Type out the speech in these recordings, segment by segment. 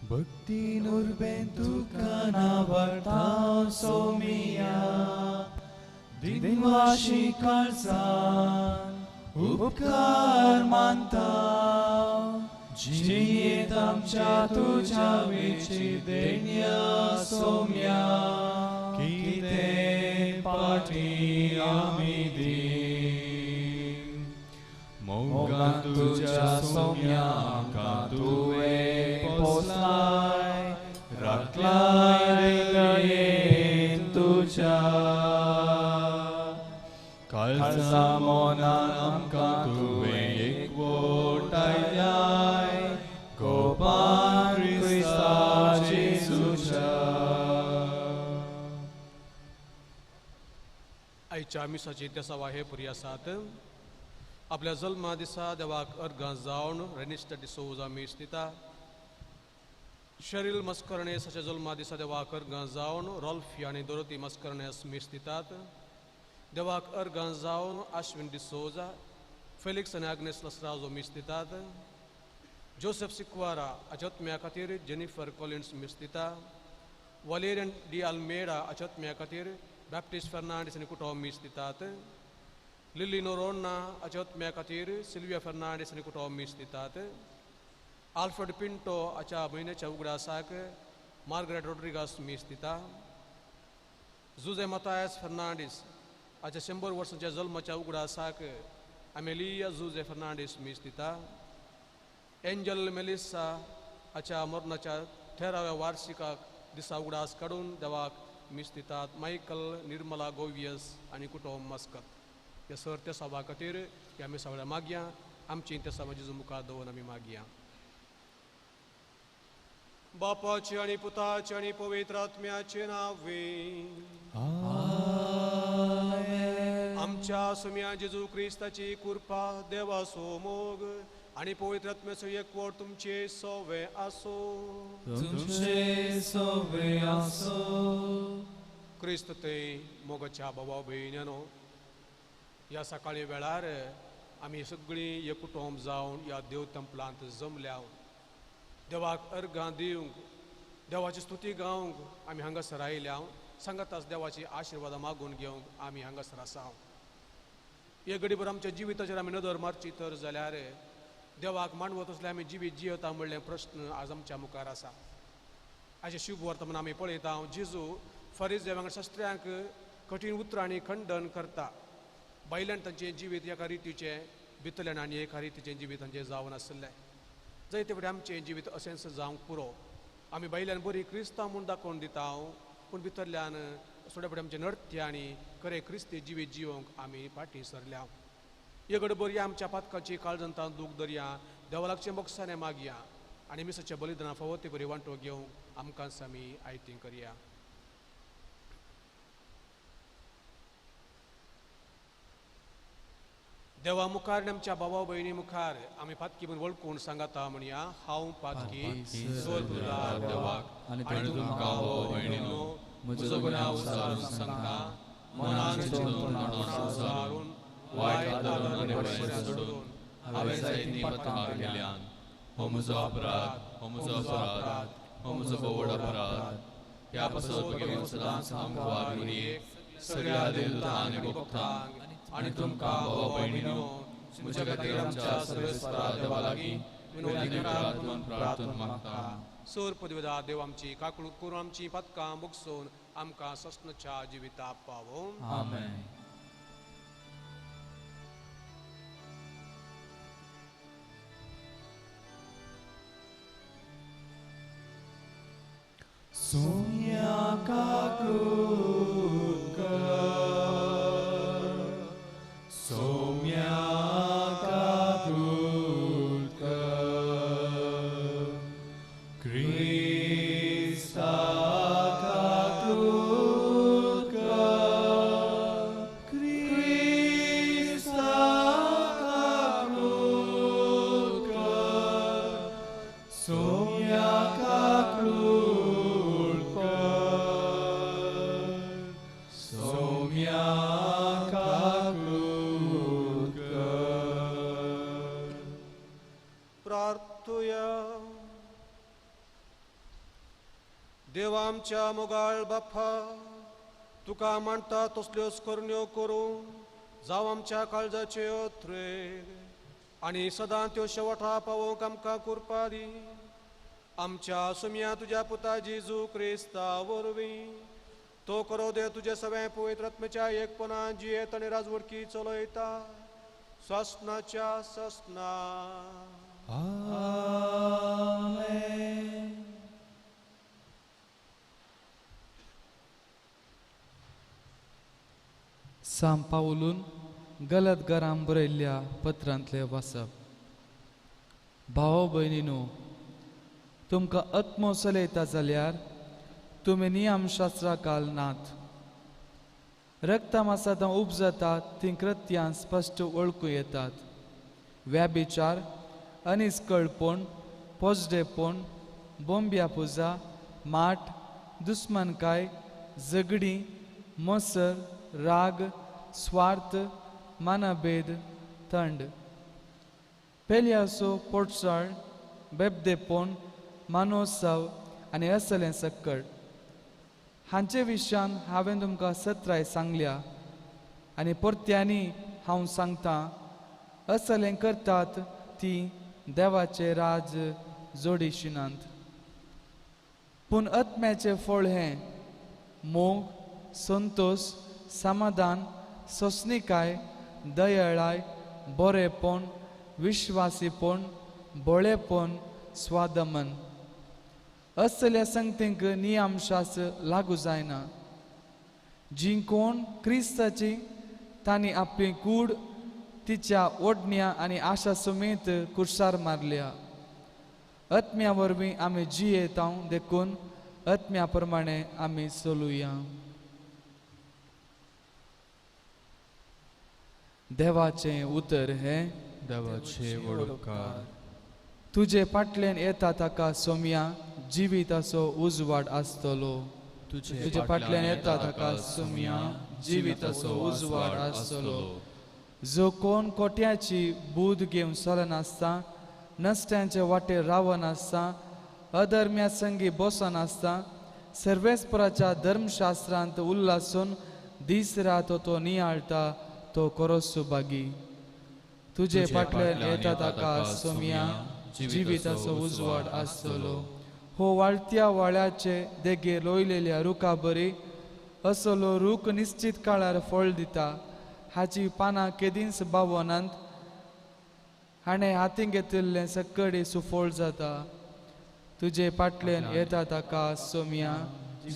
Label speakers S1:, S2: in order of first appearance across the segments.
S1: भक्ती उर्बेन तुका नावडटा सोमिया दिनवाशी काळजान उपकार मानता जियेत आमच्या तुज्या वेची देण्या सोम्या कितें पाटी आमी दी मोगान तुज्या सोम्या आमकां तुवें पोसलाय राखलाय रे दयेन तुज्या काळजा मोनान आमकां तुवें एकवटायल्याय गोपान क्रिस्ता जेजूच्या.
S2: आयच्या मिसाची तेसावा हे पुरी आसात. आपल्या जल्मा दिसा देवाक अर्घां जावन रेनिस्टा डिसोजा मीस दिता. शरील मस्करणेस हाच्या जल्मा दिसा देवाक अर्घां जावन रॉल्फी आनी दोरोती मस्करणेस मीस दितात. देवाक अर्घां जावन आश्विन डिसोजा, फेलिक्स आनी आग्नेस लसराजो मीस दितात. जोसेफ सिक्वारा हाच्या आत्म्या खातीर जेनिफर कॉलिन्स मीस दिता. वालेरियन डी आल्मेडा हाच्या आत्म्या खातीर बॅप्टिस्ट फर्नांडीस आनी कुटुंब मीस दितात. लिली नोरोन्ना हाच्या आत्म्या खातीर सिल्विया फर्नांडीस आनी कुटुंब मीस दितात. आल्फ्रेड पिंटो हाच्या म्हयन्याच्या उगडासाक मार्गरेट रोड्रिगास मीस दिता. जुजे मतायस फर्नांडीस हाच्या 100 वर्सांच्या जल्माच्या उगडासाक अमेलिया जुजे फर्नांडीस मीस दिता. एंजल मेलिसा हाच्या मरणाच्या 13व्या वार्षिकाक दिसा उगडास काडून देवाक मीस दितात. मायकल निर्मला गोवियस आनी कुटुंब मस्कत ह्या सर त्या सभा खातीर ह्या आमी सगळ्या मागया. आमची त्या सभा जेजू मुखार दवरून आमी मागया. बापाचे आनी पुताचे आनी पवित्र आत्म्याचे नांवे आमच्या सुम्या जेजू क्रिस्ताची कृपा, देवाचो मोग आनी पवित्र आत्म्याचो एकवट तुमचे सवे आसो.
S1: तुमचे सवे आसो.
S2: क्रिस्त ते मोगाच्या भावा भयण्यानो, ह्या सकाळी वेळार आमी सगळीं एक कुटुंब जावन ह्या देव तेंपलांत जमल्या. देवाक अर्घां दिवंक, देवाची स्तुती गावंक आमी हांगासर आयल्या. सांगाताच देवाची आशिर्वादां मागून घेवंक आमी हांगासर आसा. हे घडीभर आमच्या जिविताचेर आमी नदर मारची तर जाल्यार देवाक मांडवत असले आमी जिवीत जियेता म्हणलें प्रश्न आज आमच्या मुखार आसा. आयचे शुभ वर्तमान आमी पळयता. जेजू फरीज वांगडा शास्त्र्यांक कठीण उतरांनी खंडन करता. बायल्यान तांचें जिवीत एका रितीचें, भितरल्यान आनी एका रितीचें जिवीत तांचें जावन आशिल्लें. जायते फावटी आमचें जिवीत अशेंच जावंक पुरो. आमी बायल्यान बरी क्रिस्तांव म्हूण दाखोवन दिता, पूण भितरल्यान थोडे फावटी आमचें नर्त्य आनी खरें क्रिस्ती जिवीत जिवंक आमी फाटीं सरल्या. हे गडबड ह्या आमच्या पातकाची काळजंतां दूख दरया, देवा लागचें बोगसाणें मागया आनी मिसाच्या बलिदाना फावो ते बरी वांटो घेवंक आमकां आमी आयती करया. देवा मुखार आनी आमच्या भावा भयणी मुखार आमी पातकी म्हूण वळखून सांगाता म्हणया. हांव पातकी सोददार देवाक आनी तुमकां भाव भयणीनो म्हजो गुन्यांव उचारून सांगता. मनान चिंतून उचारून वायट आदरान आनी वायट सोडून हांवें जायतीं पातकां केल्यान. हो म्हजो अपराध, हो म्हजो अपराध, हो म्हजो भोव अपराध. ह्या पासत भगेवन सदांच आमकां गुरयेक सगळ्या देवतांक आनी भक्तांक आनी तुमकां भावा भयणीनो म्हज्या खातीर आमच्या सर्वेस्परा देवा लागीं विनवणी करात म्हूण प्रार्थना मागता. सर पदवेदार देव आमची काकळूत करून आमची पातकां बगसून आमकां सस्नच्या जिविता पावों.
S1: आमेन. सोम्या काकळूत कर, सोम्या काकळूत कर, क्रिस्ता काकळूत कर, क्रिस्ता काकळूत कर, सोम्या काकळूत कर, सोम्या काकळूत कर.
S2: आमच्या मोगाळ बाप्पा, तुका मानता तसल्योच करण्यो करूं जावं आमच्या काळजाचे अत्रेग आनी सदां त्यो शेवटा पावोवंक आमकां कृपा दी। आमच्या सुमया तुज्या पुता जेजू क्रिस्ता वरवीं तो करो दे तुजे सगळें पवित्र आत्म्याच्या एकपणान जियेत आनी राजवडकी चलयता ससनाच्या ससना।
S1: आमेन।
S3: साम पावलून गलत घरां बरयल्ल्या पत्रांतलें वाचप। भाव भयणीनो, तुमकां आत्मो चलयता जाल्यार तुमी नियमशास्त्रा काल नात। रक्तमासांत उपजतात तीं कृत्यां स्पश्ट वळखूं येतात। व्याभिचार, अनिस्कळपण, पोजडेपण, बोंब्या पुजा, माट, दुस्मानकाय, झगडीं, मसर, राग, स्वार्थ, मानाभेद, थंड, पेल्यासो पोटसाळ, बेबदेपण, मानोत्सव आनी असलें सक्कड हांचे विशयान हांवें तुमकां सत्राय सांगल्या आनी परत्यांनी हांव सांगतां, असलें करतात ती देवाचें राज जोडिशिनात। पूण आत्म्याचें फळ हें मोग, संतोश, समाधान, सोंसणीकाय, दयाळाय, बरेपण, विश्वासीपण, भोळेपण, स्वादमन। असल्या संगतींक नियमशास्त्र लागू जायना। जी कोण क्रिस्ताची तांणी आपली कूड तिच्या ओडण्या आनी आशा समेत कुर्सार मारल्या। आत्म्या वरवीं आमी जियेता देखून आत्म्या प्रमाणे आमी चलुया। देवाचें उतर हें
S1: देवाचे वडोकार।
S3: तुजे फाटल्यान येता ताका सोम्या जिविताचो उजवाड आसतलो। तुजे फाटल्यान येता ताका सोम्या जिविताचो उजवाड आसतलो। जो कोण कोट्याची बूद घेवन चलनासता, नश्ट्यांचे वाटेर रावनासता, अधर्म्या संगी बसनासता, सर्वेस्पराच्या धर्मशास्त्रांत उल्लासून दीस रात तो नियाळटा, तो करोस सुभागी। तुजे फाटल्यान येता ताका सोम्या जिविताचो उजवाड आसतलो। हो वाळत्या वाळ्याचे देगेर रोयलेल्या रुखा बरी असलो रूख निश्चित काळार फळ दिता। हाची पानां केदींच बावनात, हाणें हातीं घेतिल्लें सक्कडी सुफळ जाता। तुजे फाटल्यान येता ताका सोम्या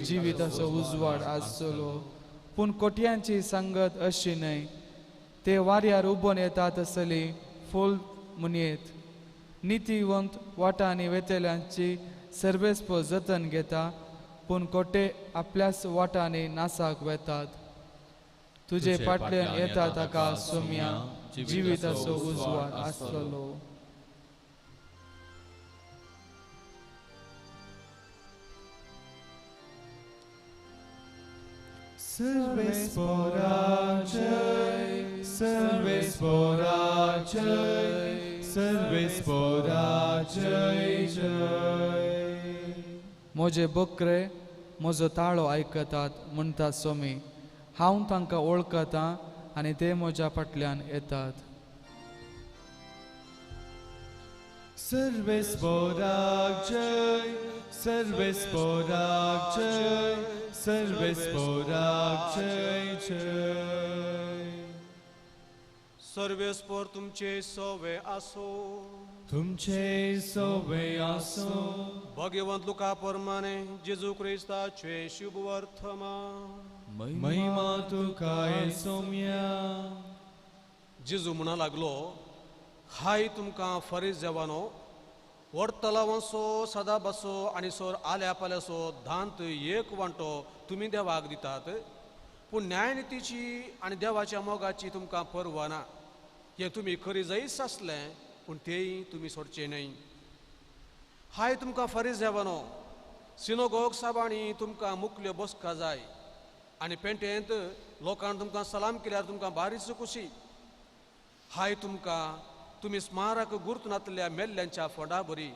S3: जिविताचो उजवाड आसतलो। पूण कोट्यांची सांगत अशी न्हय, ते वाऱ्यार उबोन येतात तसली फूल मुनयेत। नितीवंत वाटांनी वेतेल्यांची सर्वेस्प जतन घेता, पूण कोटे आपल्याच वाटांनी नासाक वेतात। तुजे फाटल्यान येता ताका सोम्या जिविताचो उजवाड आसतलो।
S1: सर्वेस्परा जय, सर्वेस्परा जय, सर्वेस्परा जय जय।
S3: म्हजे बकरे म्हजो ताळो आयकतात म्हणटा सोमी, हांव तांकां वळखतां आनी ते म्हज्या फाटल्यान येतात।
S1: सर्वेस्पराक जय, सर्वेस्पराक जय, सर्वेस्पराक जय जय।
S2: सर्वेस्पर तुमचे सवे आसो,
S1: तुमचे सवे आसो।
S2: भगवंत लुका प्रमाणे जेजू क्रिस्ताचे शुभ वर्तमान।
S1: महिमा तुका सोम्या।
S2: जेजू म्हणा लागलो, हाय तुमकां फरीज जेवानो, व्हडतलावांचो सदाबासो आनी सोर आल्या पाल्याचो धांत एक वांटो तुमी देवाक दितात, पूण न्यायनितीची आनी देवाच्या मोगाची तुमकां पर्वा ना। हें तुमी खरी जयीस आसलें, पूण तेय तुमी सोडचें न्हय। हाय तुमकां फरीज जेवानो, सिनोगोग साबांनी तुमकां मुकल्यो बसका जाय आनी पेंटेंत लोकांक तुमकां सलाम केल्यार तुमकां बारीच खुशी। हाय तुमकां, तुमी स्मारक गुर्त नातल्या मेल्ल्यांच्या फोंडा बरी,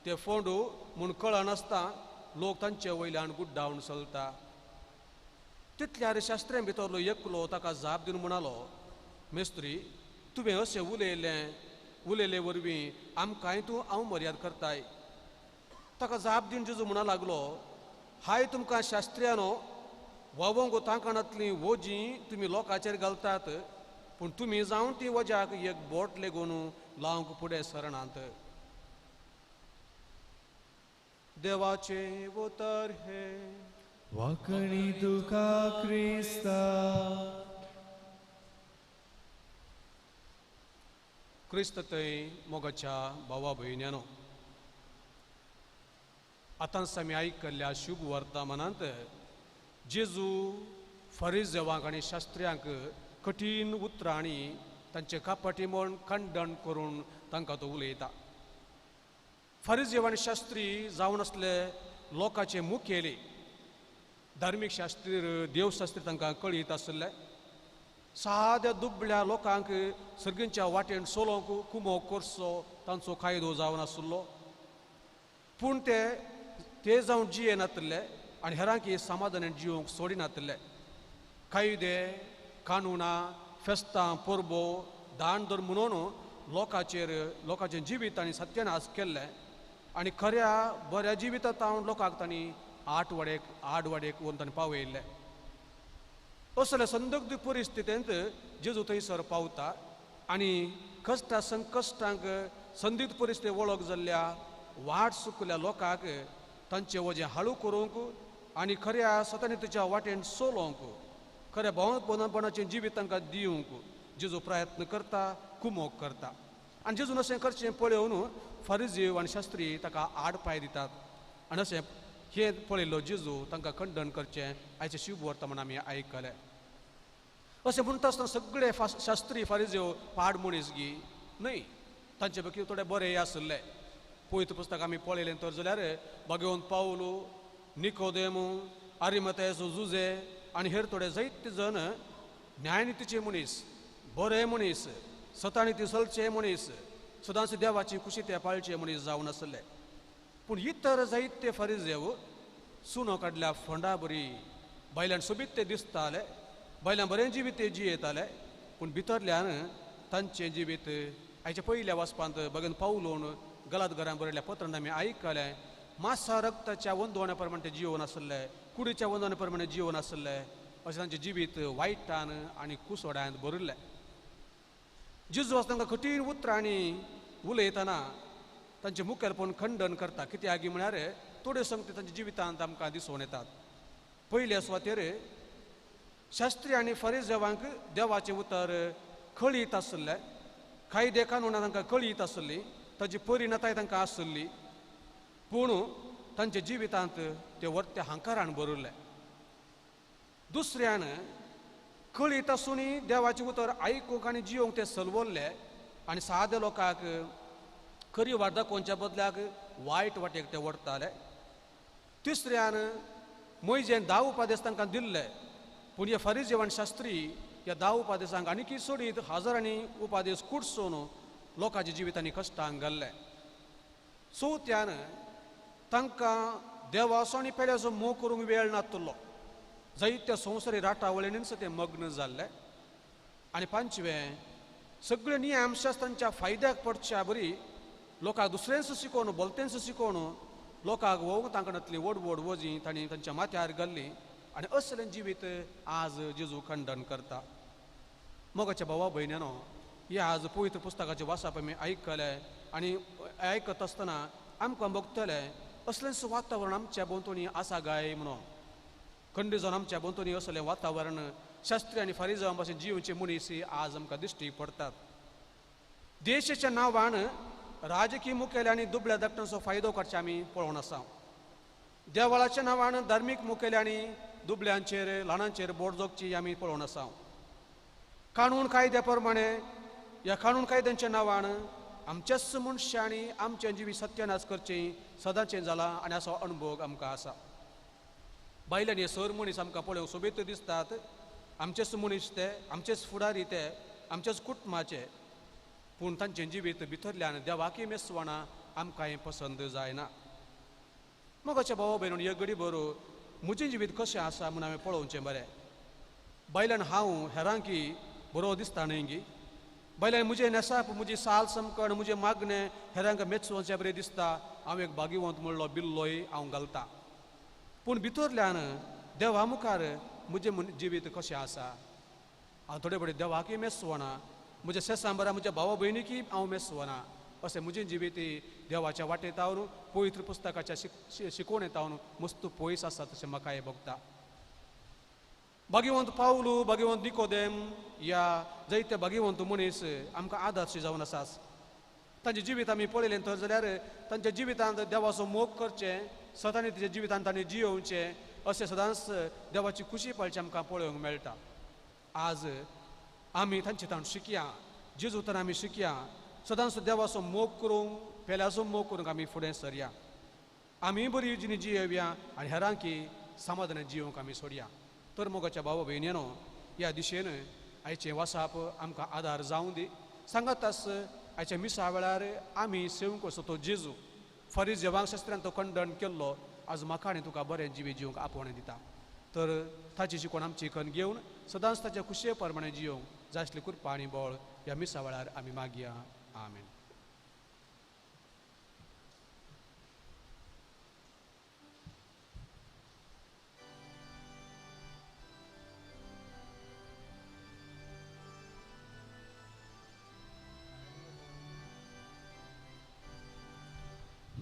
S2: ते फोंडू म्हूण कळनासता लोक तांचे वयल्यान गुड्डावन चलता. तितल्यार शास्त्र्यां भितरलो एकलो ताका जाप दिवन म्हणालो, मेस्त्री, तुवें अशें उलयलें उलयले वरवीं आमकांय तूं हांव मर्याद करताय. ताका जाप दिवन जेजू म्हणा लागलो, हाय तुमकां शास्त्र्यानो, वावोंक तांकणांतलीं वोजीं तुमी लोकांचेर घालतात, पूण तुमी जावन ती वज्याक एक बोट लेगून लावंक फुडें सरणांत. देवाचें उतर हें.
S1: वाकणी तुका क्रिस्ता.
S2: क्रिस्त थंय मोगाच्या भावा भयण्यानो, आतांच आमी आयकल्ल्या शुभ वर्तमानांत जेजू फरिजेवांक आनी शास्त्र्यांक कठीण उतरांनी तांचे कापाटी म्हण खंडण करून तांकां तो उलयता. फरिजेव आनी शास्त्री जावन आसले लोकांचे मुखेली धार्मीक शास्त्री देवशास्त्री तांकां कळीत आशिल्ले. साद्या दुबळ्या लोकांक सर्गींच्या वाटेन सोलोंक कुमोक करचो तांचो कायदो जावन आशिल्लो, पूण ते ते जावन जिये नातिल्ले आनी हेरांक समाधानान जिवंक सोडिनातिल्ले. कायदे कानुनां फेस्तां परबो दान धर्म म्हणून लोकांचेर लोकांचें जिवीत आनी सत्यानाश केल्लें आनी खऱ्या बऱ्या जिवितांत लोकांक तांणी आडवाडेक व्हरून तांणी पावयल्लें. असले संदिग्ध परिस्थितींत जेजू थंयसर पावता आनी कश्टा संकश्टांक संदिग्ध परिस्थिती वळख जाल्ल्या वाट चुकल्या लोकांक तांचें वजें हाळू करूंक आनी खऱ्या सतानितीच्या वाटेन सोलोवंक खऱ्या भोवपणाचें जिवीत तांकां दिवंक जेजू प्रयत्न करता, कुमोक करता. आनी जेजून अशें करचें पळोवन फरिजीव आनी शास्त्री ताका आड पांय दितात आनी अशें हें पळयल्लो जेजू तांकां खंडण करचें आयचें शुभ वर्तमान आमी आयकलें. अशें म्हणटा आसतना सगळे शास्त्री फारिजेव पाड मनीस गी न्हय, तांचे पैकी थोडे बरे आशिल्ले. पवित्र पुस्तक आमी पळयलें तर जाल्यार भगवंत पावलू, निकोदेमू, आरिमतेसो जुजे आनी हेर थोडे जायते जण न्यायनितीचे मनीस, बरे मनीस, सतानिती चलचे मनीस, सदांच देवाची खुशी ते पाळचे मनीस जावन आशिल्ले. पूण इतर जायते फारिजेव सुनो काडल्या फोंडा बरी बायल्यान सोबीत ते दिसताले, बायल्यान बरें जिवीत ते जियेताले, पूण भितरल्यान तांचें जिवीत आयच्या पयल्या वाचपांत भगवंत पावलोन गलात घरान बरयल्ल्या पत्रान आमी आयकलें, मासा रक्ताच्या वंदवण्या प्रमाणे ते जिवन आशिल्ले, कुडीच्या वंदवण्या प्रमाणे जिवन आशिल्ले, अशें तांचें जिवीत वायटान आनी कुसोड्यान भरिल्लें. जेजू आसा तांकां कठीण उतरांनी उलयतना तांचें मुखेलपण खंडन करता. कित्याक म्हळ्यार थोड्यो संगती तांच्या जिवितांत आमकां दिसून येतात. पयल्या सुवातेर शास्त्री आनी फरिजेवांक देवाचें उतर कळीत आशिल्लें, कायदे कानुनां तांकां कळीत आशिल्ली, ताची परिणताय तांकां आशिल्ली, पूण तांच्या जिवितांत ते वर्ते हांकारान भरिल्ले. दुसऱ्यान कळीत आसूनय देवाचें उतर आयकूंक आनी जिवंक ते सलवल्ले आनी साद्या लोकांक खरी वाट दाखोवच्या बदल्याक वायट वाटेक ते व्हरताले. तिसऱ्यान मोयजेन 10 उपादेश तांकां दिल्ले, पूण हे फरिजेव आनी शास्त्री ह्या 10 उपादेशांक आनीकय सोडीत हजारांनी उपादेश कुडसून लोकांच्या जिवितांनी कश्टांक घाल्ले. चवथ्यान तांकां देवाचो आनी पेल्याचो मोग करूंक वेळ नातलो, जायत्या संवसारी राटावळींनीच ते मग्न जाल्ले. आनी पांचवें, सगळे नियम शास्त्रांच्या फायद्याक पडच्या बरी लोकांक दुसऱ्यांचो शिकोवन बोलत्यांचो शिकोवन लोकांक वोंग तांकां व्हड व्हड वजीं तांणी तांच्या माथ्यार घाल्लीं आनी असलें जिवीत आज जेजू खंडन करता. मोगाच्या भावा भयण्यानो, हे आज पवित्र पुस्तकाचें वाचप आमी आयकलें आनी आयकत आसतना आमकां भोगतलें असलेंच वातावरण आमच्या भोंवतणी आसा काय म्हणून. खंडीत जावन आमच्या भोंवतणी असलें वातावरण शास्त्री आनी फारिजां भाशेन जिवचे मनीस आज आमकां दिश्टी पडटात. देशाच्या नांवान राजकीय मुखेल्यांनी दुबळ्या धाकट्यांचो फायदो काडचे आमी पळोवन आसा. देवळाच्या नांवान धार्मीक मुखेल्यांनी दुबळ्यांचेर ल्हानांचेर बोट जोगची आमी पळोवन आसा. कानून कायद्या प्रमाणे ह्या कानून कायद्यांच्या नांवान आमच्याच मनशांनी आमचें जिवीत सत्यानाश करचें सदांचें जालां आनी असो अणभव आमकां आसा. बायल्यान हे सर मनीस आमकां पळोवंक सोबीत दिसतात, आमचेच मनीस ते, आमचेच फुडारी ते, आमच्याच कुटुंबाचे, पूण तांचें जिवीत भितरल्यान देवाकी मेसवणां आमकां हें पसंत जायना. मोगाच्या भावा भयण एक घडी बरो म्हजें जिवीत कशें आसा म्हूण हांवें पळोवचें बरें. बायल्यान हांव हेरांकी बरो दिसता न्हय गी, बायल्यान म्हजें न्हेसाप म्हजी साल समकण म्हजें मागणें हेरांक मेचोवचें बरें दिसता. हांव एक भागीवंत म्हणलो बिल्लोय हांव घालता, पूण भितरल्यान देवा मुखार म्हजें जिवीत कशें आसा? हांव थोडे थोडे देवाकय मेसवना, म्हज्या शेसांबरा म्हज्या भावा भयणीकय हांव मेसवना. अशें म्हजें जिवीत देवाच्या वाटेतावन पवित्र पुस्तकाच्या शिकवणेतावन मस्त पयस आसा तशें म्हाकाय भोगता. भाग्यवंत पावलू, भाग्यवंत निकोदेम ह्या जायते भाग्यवंत मनीस आमकां आदर्श जावन आसात. तांचें जिवीत आमी पळयलें तर जाल्यार तांच्या जिवितांत देवाचो मोग करचें, सदांच ताच्या जिवितांत तांणी जियोवचें अशें सदांच देवाची खुशी पाळचें आमकां पळोवंक मेळटा. आज आमी तांचे ताण शिकया, जेजू तर आमी शिकया, सदांच देवाचो मोग करूंक, पेल्याचो मोग करूंक आमी फुडें सरया. आमी बरी जिणी जियोवया आनी हेरांकी समाधानान जियोवंक आमी सोडया. तर मोगाच्या भावा भयणीनो ह्या दिशेन आयचें वासाप आमकां आदार जावं दी. सांगात आस आयच्या मिसा वेळार आमी सेवंक असो तो जेजू फरीज जेवांक तो खंडण केल्लो आज म्हाका आनी तुका बरें जिवी जिवंक आपोवणें दिता. तर ताची शिकवण आमची कन घेवन सदांच ताच्या खुशये प्रमाणे जिवंक जाय आसली कृपा आनी बळ ह्या मिसा वेळार आमी मागया. आमेन.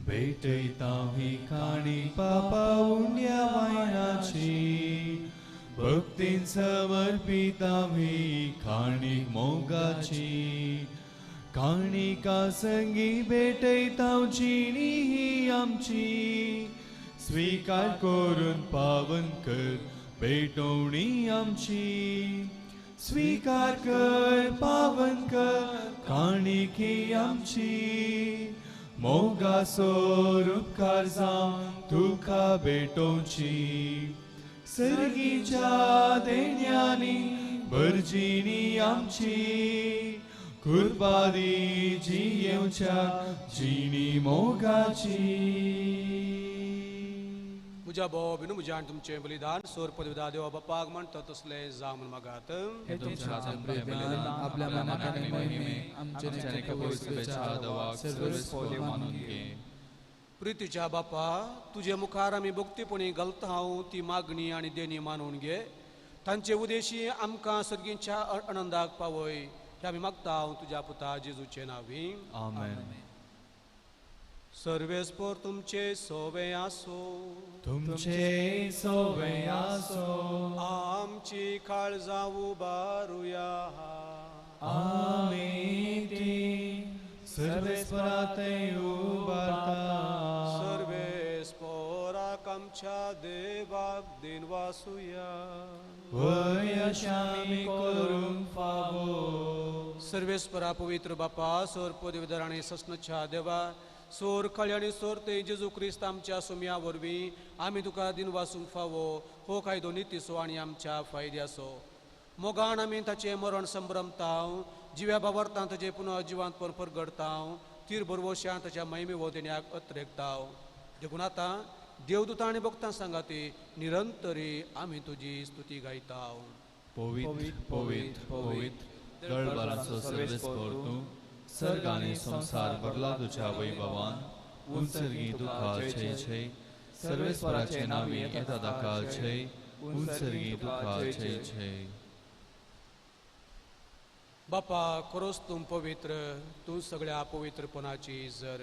S1: भेटयता ही काणी पापा उण्या वायनाची, भक्तीन समर्पिता ही काणी मोगाची. काणिका संगी भेटयता जिणी ही आमची, स्वीकार करून पावन कर भेटवणी आमची. स्वीकार कर पावन कर काणिकी आमची, मोगाचो उपकार जावन तुका भेटोवची. सर्गीच्या देण्यांनी भरजिणी आमची, कुर्बादी जियेवच्या जिणी मोगाची.
S2: म्हज्या भाव बिनू म्हज्या आनी तुमचें बलिदान सोर पदविदा देवा बापाक म्हणटा तसलें जावं म्हूण मागात.
S3: आपल्या मनाक आनी महिमे आमच्या मानून घे.
S2: प्रितीच्या बापा, तुजे मुखार आमी भक्तीपणी घालता हांव ती मागणी आनी देणी मानून घे. तांचे उदेशी आमकां सर्गींच्या आनंदाक पावय हे आमी मागता हांव तुज्या पुता जेजूचे नांवी.
S1: आमेन.
S2: सर्वेस्पोर तुमचे सोवे आसो,
S1: तुमचे सोवे आसो.
S2: आमची काळजां उबारुया.
S1: आमी ती सर्वेस्परा थंय उबारता.
S2: सर्वेस्पोराक आमच्या देवाक दिनवासुया.
S1: वय अशें आमी करूंक फावो.
S2: सर्वेस्परा पवित्र बापा, सोर पदवीधर आनी सस्नच्या देवा, सोर खळी आनी सोर ते जेजू क्रिस्त आमच्या सुम्या वरवीं आमी तुका दिनवासूंक फावो. हो कायदो नितीचो आनी आमच्या फायद्याचो. मोगान आमी ताचें मरण संभ्रमताव, जिव्या बावरतां ताचें पुनः जिवांतपण परगडताव, तीर बरवश्यान ताच्या महिमे वदेण्याक अत्रेकताव. देखून आतां देवदूतां आनी भक्तां सांगाती निरंतरी आमी तुजी स्तुती गायताव.
S1: पवित्र पवित्र पवित्र दळबाराचो सर्वेस्पोर तूं, सर्ग आनी संवसार भरला तुज्या वैभवान. उंचर्गी तुका जय जय, सर्वेस्पराचे नांवी येता ताका जय. उंचर्गी तुका जय जय.
S2: बापा, खरोच तूं पवित्र, तूं सगळ्या पवित्रपणाची जर.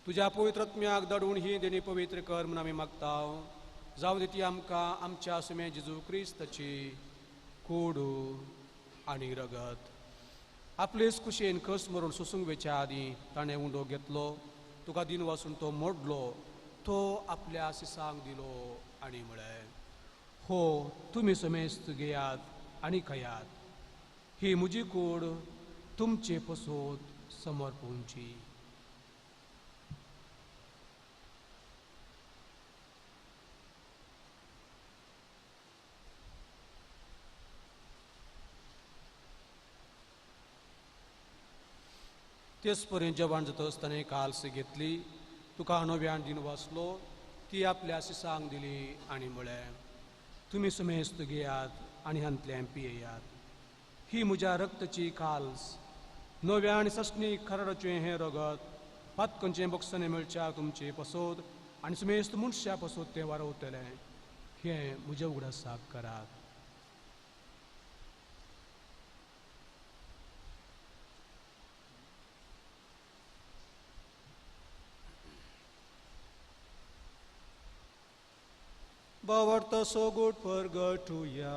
S2: तुज्या पवित्रत्म्याक दडून ही देणी पवित्र कर म्हूण आमी मागताव. जावं दी ती आमकां आमच्या सुमे जेजू क्रिस्ताची कूड आनी रगत. आपलेच कुशेन कस मरून सोसूंक वेच्या आदीं ताणें उंडो घेतलो, तुका दिन वासून तो मोडलो, तो आपल्या सिसांक दिलो आनी म्हळें, हो तुमी समेस्त घेयात आनी खायात, ही म्हजी कूड तुमचे पसोत समर्पूंची. तेच पर्यंत जेवण जाता आसतना काल्स घेतली, तुका नव्यान दिन वाचलो, ती आपल्या शिसांक दिली आनी म्हळें, तुमी सुमेस्त घेयात आनी हांतल्यान पियेयात. ही म्हज्या रक्तची खाल्स, नव्या आनी ससणी खराचें हें रगत पातकंचें बक्षणें मेळच्या तुमचे पसोत आनी सुमेस्त मनशा पसोत तें वारवतलें. हें म्हज्या उगडासाक करात. बावर्त सोगूट परगटुया.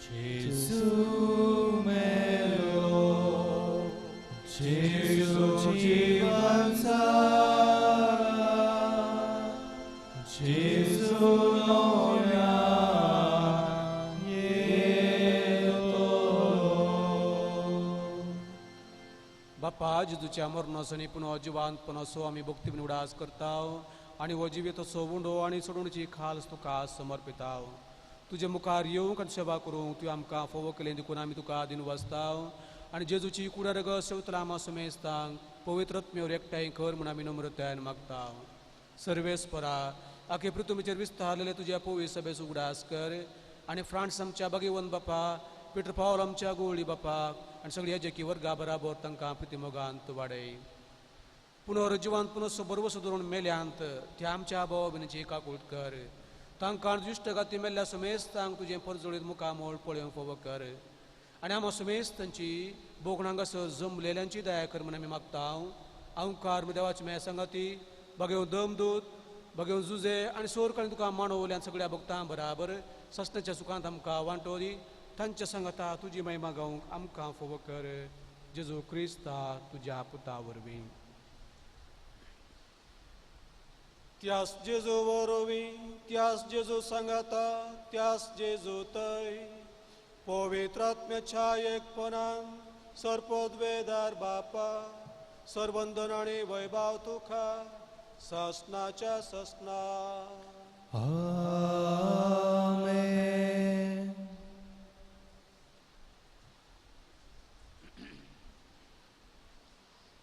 S1: जेजू मेलो, जेजू जीवन जाला, जेजू नव्या येतलो.
S2: बापा, जेजूच्या मरणाचो आनी पुनः जिवांतपणाचो असो आमी भक्तीन उडास करता आनी हो जिवीत असो उंडो आनी सोडवणीची खास तुका समर्पिता. तुजे मुखार येवंक आनी सेवा करूंक तुवें आमकां फोवो केलें देखून आमी तुका दिनवासता आनी जेजूची कुडा रगत सेवतला आमा समेस्तांक पवित्र आत्म्यावर एकठांय कर म्हूण आमी नम्रतायेन मागता. सर्वेस्परा, आखे पृथ्वीचेर विस्तारलेले तुज्या पवित्र सभेचो उगडास कर आनी फ्रांस आमच्या बागेवन बापा, पिटर पावल आमच्या गोळी बापा आनी सगळ्या जेकी वर्गा बराबर तांकां प्रितीमोगान वाडय. पुनर्जिवान पुनः बरवसो धरून मेल्यांत त्या आमच्या भाव भयणीची काकूट कर. तांकां दुश्ट गाती मेल्ल्या समेस्तांक तुजें परजळीत मुखामोळ पळोवंक फावो कर आनी आमा समेस्तांची बोगणां हांगासर जमलेल्यांची दया कर म्हूण आमी मागता. अंकार देवाची मेळ सांगाती बागेव दमदूत बागेव जुजे आनी सोर तुका मांडवल्यान सगळ्या भक्तां बराबर सस्नाच्या सुखांत आमकां वांटो दी. तांच्या सांगाता तुजी महिमा गावंक आमकां फावो कर. जेजू क्रिस्ता तुज्या पुता वरवीं. त्यास जेजू वरवीं, त्यास जेजू सांगाता, त्यास जेजू तय पवित्र आत्म्याच्या एकपणान सर्पोद्वेदार बापा सर्वंदन आनी वैभाव तुका ससनाच्या ससना.
S1: आमेन.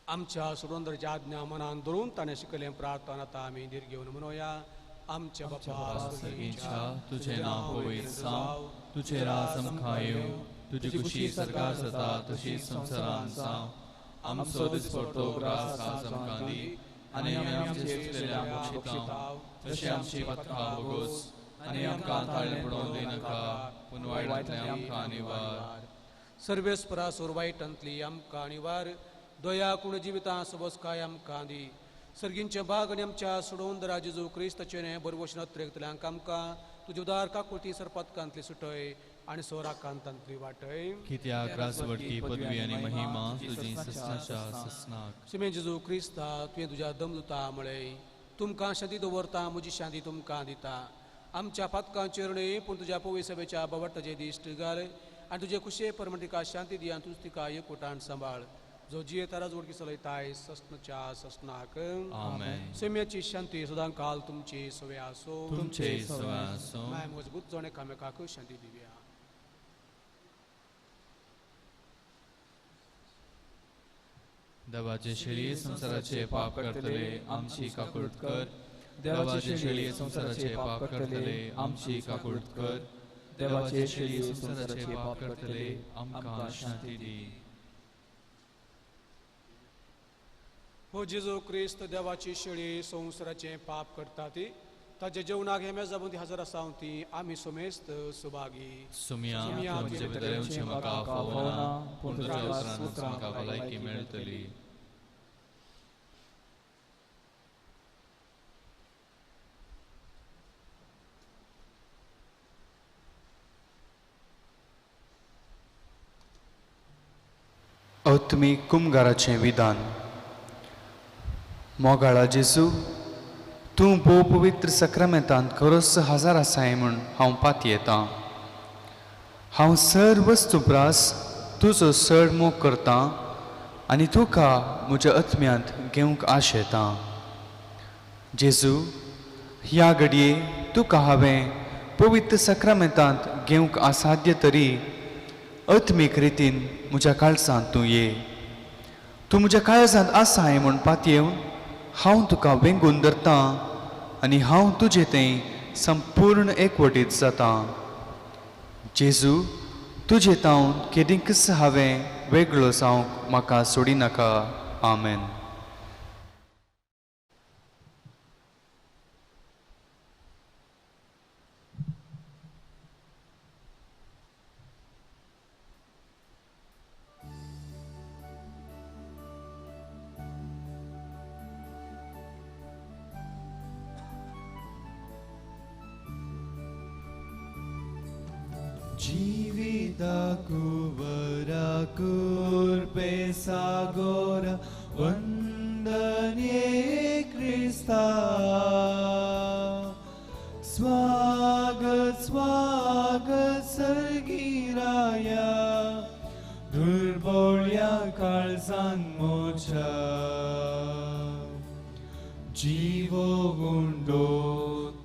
S2: आमच्या सुरेंद्रच्या आज्ञा मनान धरून ताणें शिकयलें प्रार्थना आतां आमी धीर घेवन म्हणोया. आमच्या बापा
S1: सर्गीच्या, तुजें नांव पवित्र जावं, तुजें राज आमकां येवं, तुजी खुशी सरकार जाता तशी संवसारांत जावं. आमचो दिसपट्टो ग्रास आज आमकां दी आनी आमी आमचे चुकलेल्यांक बक्षितांव तशें आमची पथकां भोगोस आनी आमकां ताळें पडोवन दिनाका, पूण वायटांतल्यान आमकां निवार.
S2: सर्वेस्परा सोर वायटांतली आमकां निवार. दया कुण जिवितां सबसकाय आमकां दी. सर्गींचे भाग आनी आमच्या सोडोवन जेजू क्रिस्ताचें बरवश नत्रेकतल्यांक आमकां तुजे उदार काकुळती सरपातकांतली सुटय आनी सोराकांतांतली वाटय.
S1: कित्याक राजवटकी पदवी आनी महिमा तुजी ससनाच्या ससनाक.
S2: शिमे जेजू क्रिस्ता, तुवें तुज्या दमदुता म्हळें, तुमकां शांती दवरता, म्हजी शांती तुमकां दिता. आमच्या पातकांचेर न्हय पूण तुज्या पवित्र सभेच्या बावटाचेर दिश्ट घाल आनी तुजे खुशे प्रमाण तिका शांती दी आनी तूंच तिका एकवटान सांबाळ. जो जियेता राजवटकी चलयताय ससनाच्या ससनाक.
S1: आमेन.
S2: सैम्याची शांती सदां काल तुमची सवे आसो.
S1: तुमचे सवे आसो.
S2: माय मजबूत जावन एकामेकाक शांती दिवया.
S1: देवाचे शेळये संवसाराचे पाप करतले आमची काकूट कर. देवाचे शेळये संवसाराचे पाप करतले आमची काकूट कर. देवाचे शेळये संवसाराचे पाप करतले आमकां शांती दी.
S2: हो जेजू क्रिस्त देवाची शेळी संवसाराचें पाप करता ती ताच्या जेवणाक हे मेजा ती हजर आसा ती आमी सुमेस्त सुभागी.
S1: सुमिया, तुमचे भितर येवचें म्हाका फावना, पूण तुज्या उतरानच म्हाका भलायकी मेळटली.
S4: आत्मीक कुमगाराचें विधान. मोगाळा जेजू, तूं भोव पवित्र सक्रामेंतांत खरोच हजार आसाय म्हूण हांव पातयेतां. हांव सर वस्तू प्रास तुजो चड मोग करतां आनी तुका म्हज्या आत्म्यांत घेवंक आशेतां. जेजू, ह्या घडये तुका हांवें पवित्र सक्रामेंतांत घेवंक असाध्य तरी आत्मीक रितीन म्हज्या काळजांत तूं ये. तूं म्हज्या काळजांत आसाय म्हूण पातयेवन हांव तुका वेंगून धरतां आनी हांव तुजे थंय संपूर्ण एकवटीत जातां. जेजू, तुजे तावन केदींकच हांवें वेगळो जावंक म्हाका सोडिनाका. आमेन.
S1: जीविता कुरपे सागोरा वंदने क्रिस्ता. स्वागत स्वागत सर्गिराया दुर्बोळ्या काळजान मोच्या. जीवो गुंडो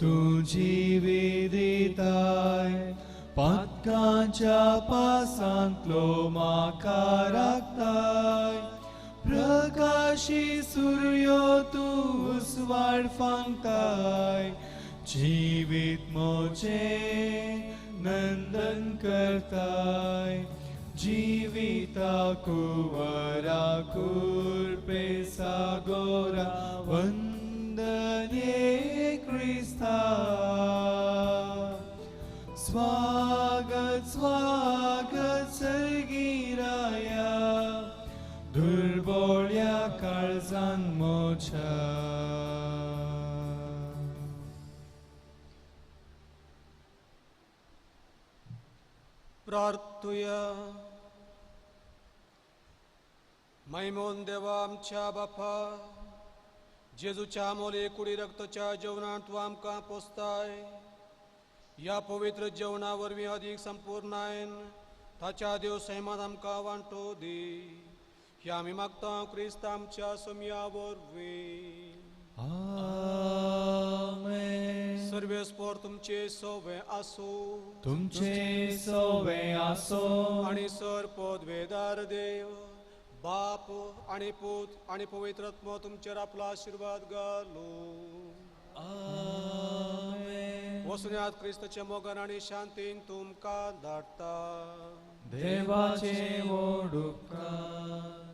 S1: तूं जिवी दिताय पातकांच्या पासांतलो म्हाका राखताय. प्रकाशी सुर्यो तूं उजवाड फांकताय जिवीत मोजें नंदन करताय. जिविता कुवरा कुरपे सागोरा वंदने क्रिस्ता. स्वागत स्वागत सर्गिराया दुर्बोळ्या काळजान मोच्या.
S2: प्रार्थुया. मैमोन देवा आमच्या बापा, जेजूच्या मोले कुडी रक्तच्या जेवणांत तूं आमकां पोसताय. ह्या पवित्र जेवणा वरवीं अदीक संपूर्णायन ताच्या देव सैमान आमकां वांटो दी. ह्या आमी मागता क्रिस्त आमच्या सोमया वरवीं.
S1: आमेन.
S2: सर्वेस्पोर तुमचे सोवे आसूं.
S1: तुमचे सोवे आसूं.
S2: आनी सर पदवेदार देव बाप आनी पूत आनी पवित्र आत्मो तुमचेर आपलो आशिर्वाद घालूं.
S1: आमेन.
S2: वसुन्यात क्रिस्तचे मोगान आनी शांतीन तुमकां धाडटा.
S1: देवाचे व्हड उपकार.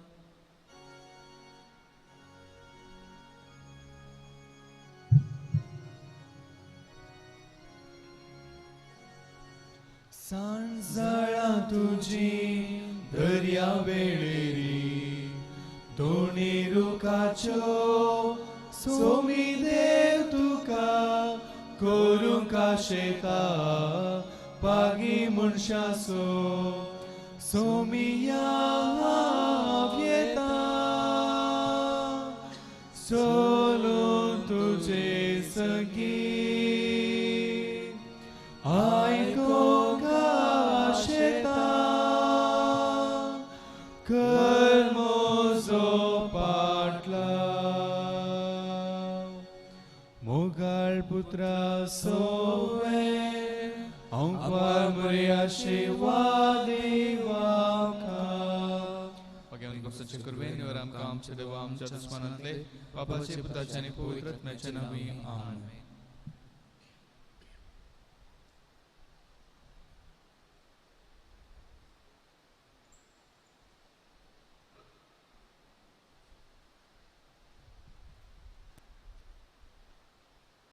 S1: सांजळां तुजी दर्या वेळेरी दोनी रुखाच्यो सोमी देव तुका करूंक आशेता पागी मनशासो सोमिया हांव येता चलून तुजे सगीं आयकूंक आशेता कर म्हजो पाटलाव. मोगाळ पुत्रा सोवे अंकवार मरिया शिवा देवाका.
S3: भगवान कुर्बेन आमकां आमच्या देवा आमच्या दुस्मानांतले बापाचे पुताचे आनी पवित्र आत्म्याचे नांवी. आमेन.